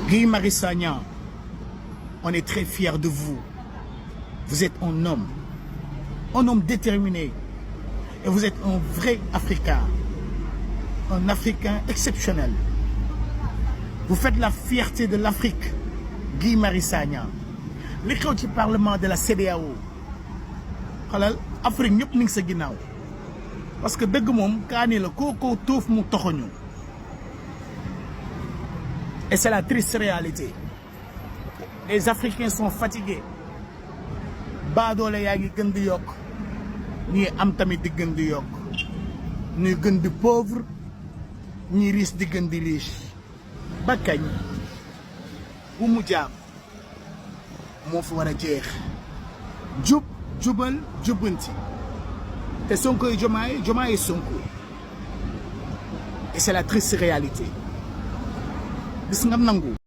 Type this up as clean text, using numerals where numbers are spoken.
Guy Marius Sagna, on est très fiers de vous. Vous êtes un homme déterminé. Et vous êtes un vrai Africain. Un Africain exceptionnel. Vous faites la fierté de l'Afrique. Guy Marius Sagna. li xew ci parlement de la CEDEAO xalal Afrique ñëpp ni ngi sa ginnaaw parce que dëgg moom kaani la koo tuuf mu toxoñu. Et c'est la triste réalité. Les Africains sont fatigués. baadoole yaa ngi gën di yokk ñii am tamit di gën di yokk ñuy gën di pauvre ñii riche di gën di riche ba kañ bu mu jaam moo fi war a jeex jubal jubbanti te Sonko Diomaye Sonko. Et c'est la triste réalité gis nga nangu